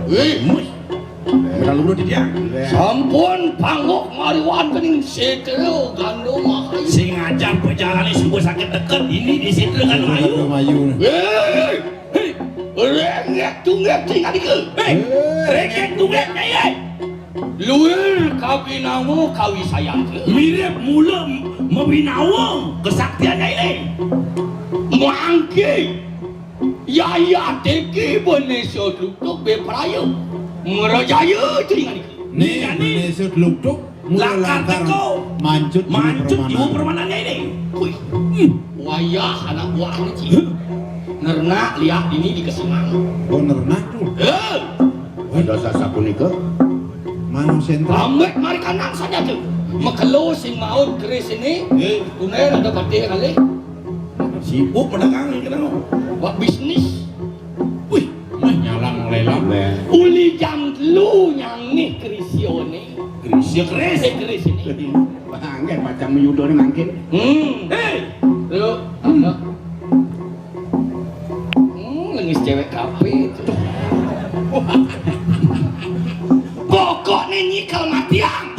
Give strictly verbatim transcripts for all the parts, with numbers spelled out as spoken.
Wih, wih. Sampun pangguk mari wonten ing setra Gandha Mahayu. Sing ngajar pejalané suba sakit deket ini di setra Gandha Mahayu. Wih. Hei, rengek tunggek sing ngadika. Hei, rengek tunggek, Nyai. Luir kabinawa kawisayan. Mirip mula mawinawa kesaktian, Nyai. Mangke yayateke Bane Sudluktuk bepraya ngrejaya tringanika. Ni Bane Sudluktuk mula lakar teka mancut jiwa permanan. Wih, wayah anak buahné, Ci. Nernak liak dini di kesingan. Oh, nernak tuh. Heh. Ada sasapunika. Manuk sentra. Ambek mari kanang saja tuh. Makelo sing maut keris ini. Tunen ada patih kali. Sibuk pedagang iki nang. Buat bisnis. Wih, mah nyalang lelang. Uli jam telu nyangih krisione. Krisi keris. Eh, keris ini. Banggen macam yudone mangkin. Hmm. Hei. Lu, hmm. Hmm, lengis cewek kafe itu. Pokoknya nyikel matiang.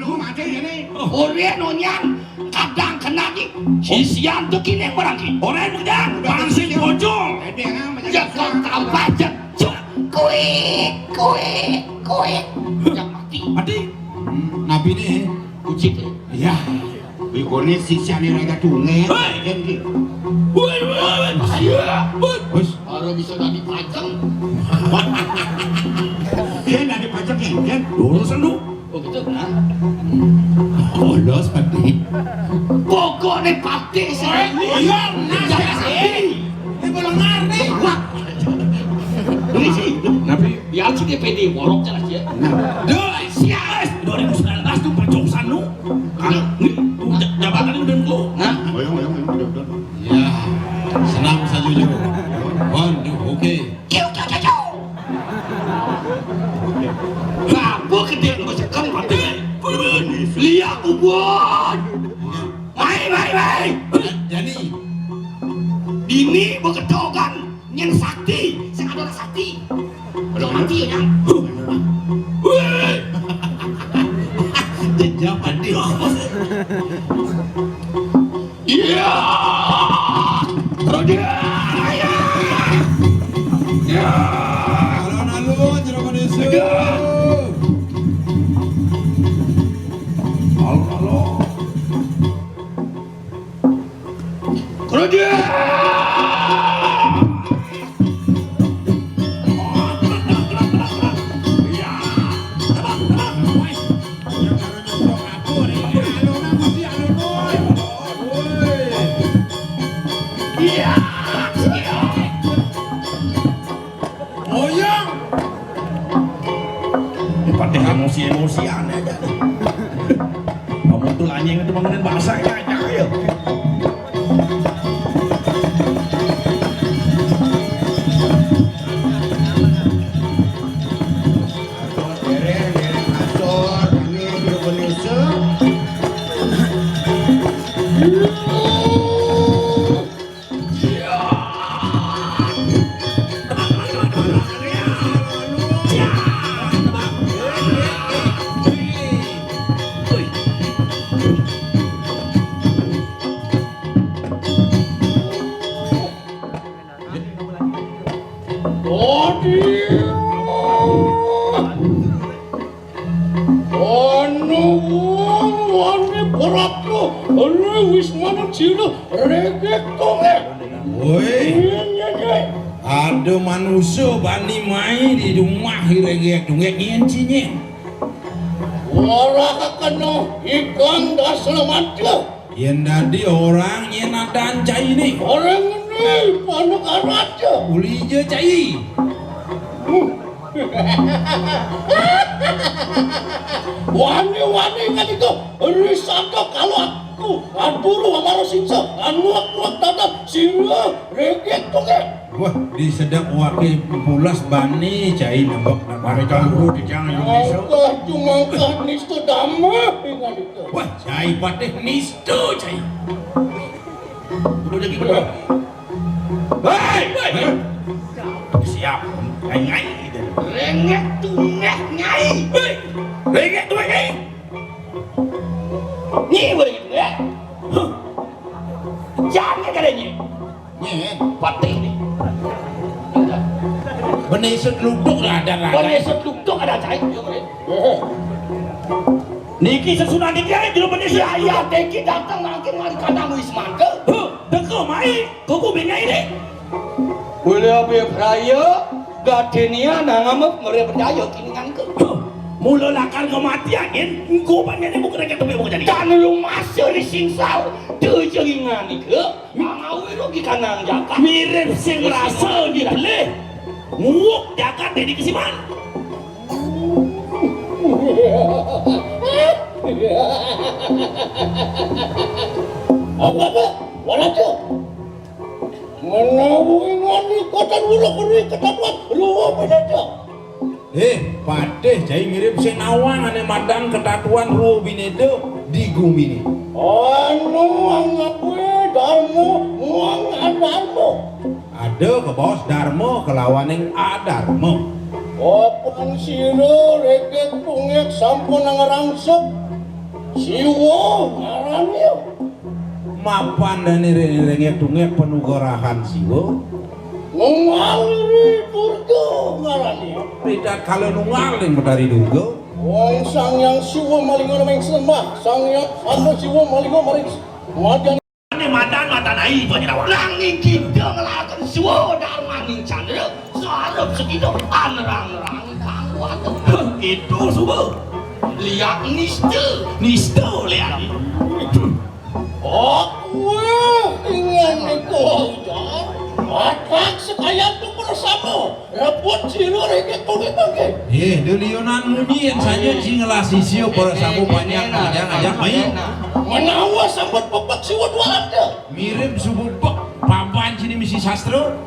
Lu mati ya nih. Ore nonyang. Kadang kena ki, sisian tuh kini yang barang ki. Orang yang bekerja, barang sing bocor. Ya kau tambah je. Cuk, kuik, kuik, kuik. Yang mati. Mati. Nabi nih. Kucit. Ya. Bikone sisian yang raga tunge. Hei. Kan ki. Woi, woi, woi. Ayo. Woi. Bos. Baru bisa dari pajang. Dia dari pajang ya, kan? Urusan lu. Oh, gitu, nah. Polos, Patih. Pokoknya Patih, saya. Iya, nah, saya sih. Ini belum ngerti. Wah. Ini sih. Tapi biar sih dia pede, borok jelas ya. Nah. Duh, sias. Dua ribu sembilan belas tuh perjosan lu. Kalau ini udah jabatan ini belum keluar. Nah. Oyong, oyong, oyong, udah, udah. Ya, senang saja, Jo. Waduh, oke. Kiu, kiu, kiu, kiu. Lapo gedé lu sekem padha. Liya ubun. Mai, mai, mai. Jani. Dini bekedogan nyen sakti, sing ada sakti. Ada mati ya, Jang. Wih. Jejak mandi. Iya. Rodia. Iya. Iya. Alon-alon, Jero Manusia. Iya. Alon-alon. Rodia. Iya. Tebak, tebak. Woi. Yang karo nyemplung kapur, ini alon apa sih, alon, woi? Woi. Iya. Iya. Oyong. Patih emosi-emosian aja. Kamu tuh anjing itu bangunin bahasa ya, aja ya. Ana wong wani berat lho. Ana wis manut sira regek tongek. Woi. Iya, iya, iya. Ada manusia bani mai di rumah regek tongek nyen cinyen. Ora kena ikan dasar mati. Yen dadi orang yen adan cai ni. Orang ini panek raja. Uli je cai. Wani-wani kan itu risata kalau aku aduru amaro singsa anuak-nuak tatap sira regek tongek. Wah, disedek wake pulas bani cai nebek. Mereka luru di jangan Indonesia. Apa cuma nista damai dengan itu. Wah, cai patih nista cai. Udah lagi berapa? Hei, hei. Siap. Nyai, Nyai. Rengek tungek, Nyai. Hei, rengek tungek, Nyai. Nyi, boleh gitu, ya? Huh. Jangan kada, Nyi. Nyi, patih, Nyi. Benih sedluduk lah ada lah. Benih sedluduk ada, Cai. Niki sesudah niki ae jero benih sedluduk. Ya, ya, teki datang nangkin mari kandang wis mangkel. Huh, deka mai, kuku bini ini. Mula abe praya, gadenia nangama mere percaya kini ngangke. Huh, mula lakar kematian, engko panjane bukan rakyat tapi bukan jadi. Kan lu masih di singsal, tu jengingan nika. Mangawi rugi kanang jagat. Mirip sing rasa dibelih. Nguwuk jagat dadi kesiman. Apa-apa? Walaja. Menawi ngani kota dulu kuni ketabuan ruwa pedaja. Eh, patih cai mirip sing nawang ane madan ketatuan ruwa bineda di gumine. Anu angape darma muang adarma. Ada kebaos darma kelawaning adarma. Papan sira regek tungek sampun ngerangsuk. Siwa ngarane. Mapan dane re-, rengek tungek panugrahan Siwa. Nunggal ri Durga ngarane. Ridat kala nunggal ring Betari Durga. Wong Sang Hyang Siwa malinga maring sembah, Sang Hyang Asa Siwa malinga maring s-, madan. Ane madan madan ai panjerawan. Nanging kita ngelaken Siwa darmaning candra, sarep sekita anerang-nerang kang kuat. Heh, itu suba. Liak nista, nista liak. Oh, wah, ingan iku ujar. Matak sekalian tu bersama. Rebut sira rengek tungek mangke. Eh, deliunan munyi yen saja ji ngelah sisia para samu panjang panjang ajak mai. Menawa sambut pepek siwa dua ada. Mirip subuh pek papan sini misi sastra.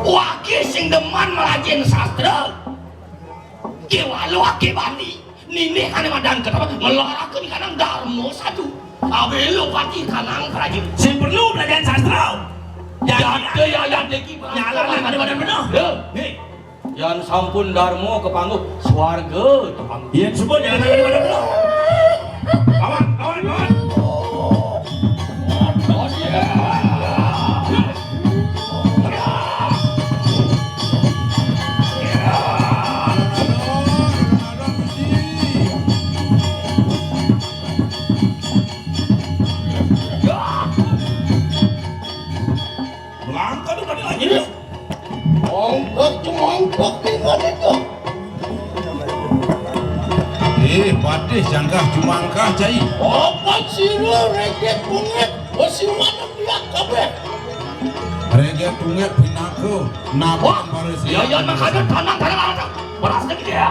Waki sing demen melajin sastra. Ki walu aki bani. Nini ane madan ketapa ngelaraken kanang darma satu. Abe lo pati kanang prajurit. Sing perlu belajar sastra. Jati ya yang deki nyalanan ane madan bener. Ya. Nih. Yan sampun darma kepangguh, swarga kepangguh. Yen suba nyalanan ane madan bener. Kawan, kawan, kawan. Langkah tu tadi lagi. Mangkak cemangkak tinggal itu. Eh, patih jangkah cumangkah cai. Apa sira regek bunget besi mana pihak kabeh. Regek bunget pinaka nabang. Wah, para sira. Ya, ya, makanya tanang, tanang, tanang. Beras lagi dia.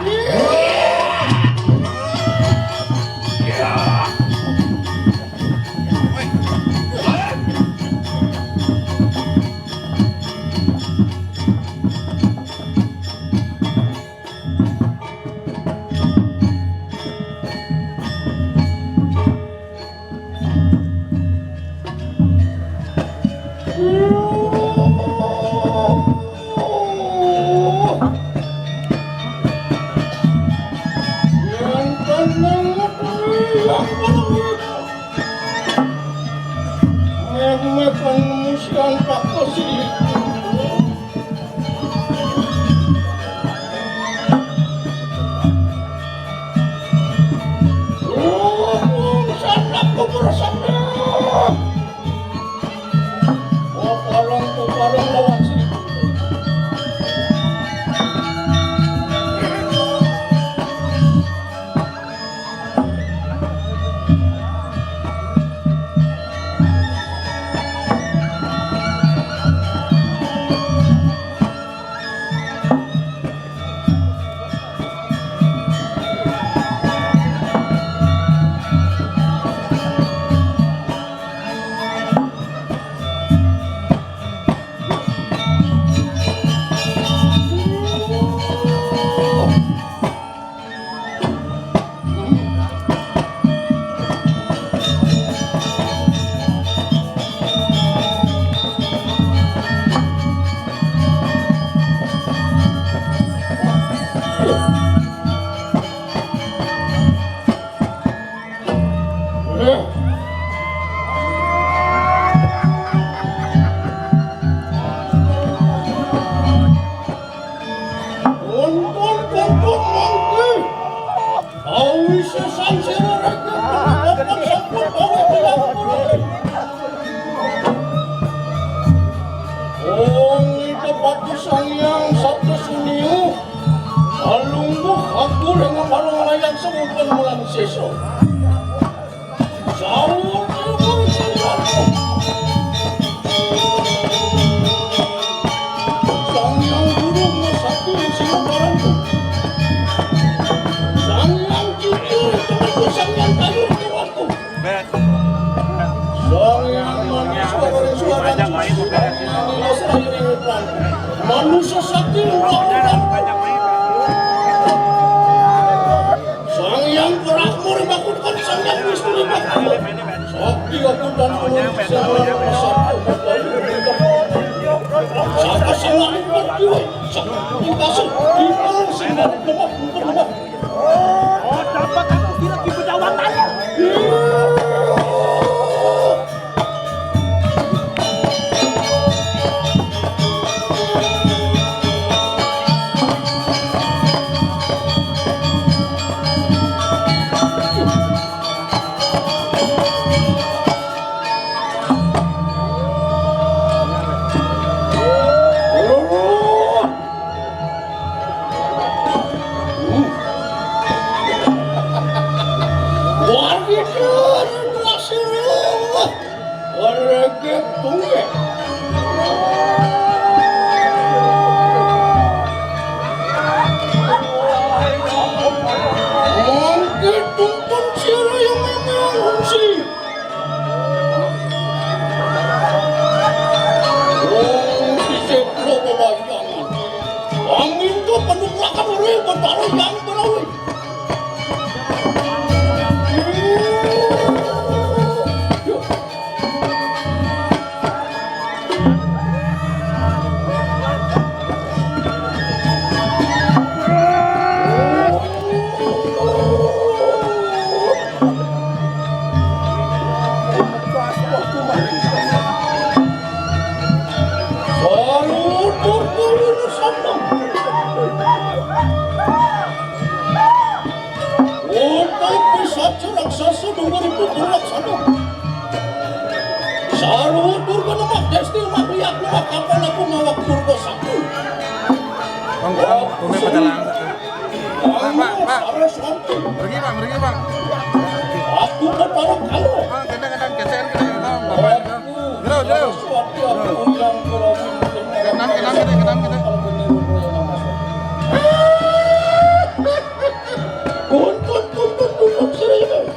Meh-meh kan musian tak kesi. Manusa sakti ora-ora. Sang Hyang Brahma rimakutkan Sang Hyang Wisnu rimakutkan. Sakti aku dan ulun sing ora sapa. Sapa sing wani pertiwi? Sapa sing wani lemah? Oh, dapat aku tidak di pedawatan. Wah, itu asli. Ora ketunggak. Mangke tuntun sira yang memang sih. Wong sisip lo bebayangan. Angin ke penuh lakan uri betara yang berawi. Untuk pisat raksasa dua ribu puluh sana. Saru Durga Demak Destil Mahliat Demak kapan aku mawak Durga Sakti. Bang, bang, tumben pada langsung. Pak, Pak, Pak. Pergi, Pak, pergi, Pak. Aku bertaruh kalau. Bang, kita, kita, kecen, kita, kita, Bapak, kita. Jero, jero. Kenang, kenang, kita, kenang, kita. Kuntut, kuntut, kuntut, serius.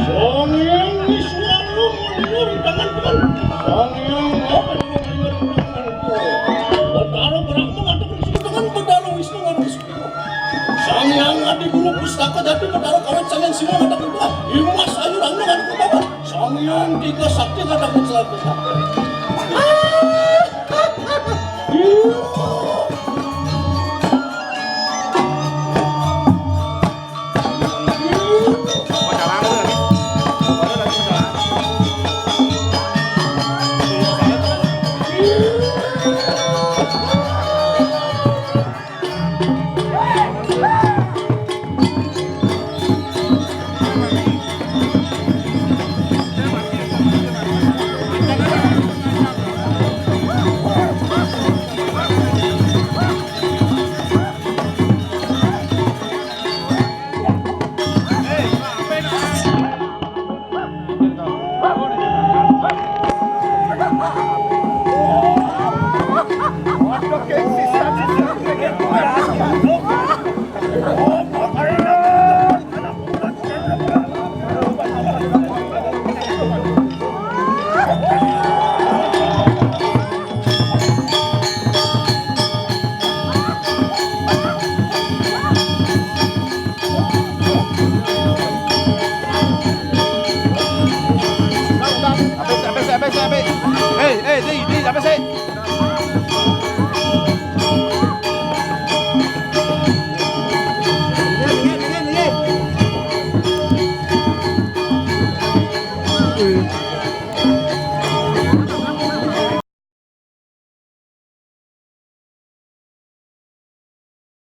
Sang Hyang Wisnu Agung mundur tangan Tuhan. Sang Hyang Agung mundur tangan Tuhan. Betara Brahma ngadeg Wisnu tangan, Betara Wisnu ngadeg Wisnu. Sang Hyang Adi Guru Pustaka Jati, Betara Kawit Sang Hyang Siwa ngadeg Tuhan. Imas Ayu Rangga ngadeg Tuhan. Sang Hyang Tiga Sakti ngadeg Tuhan.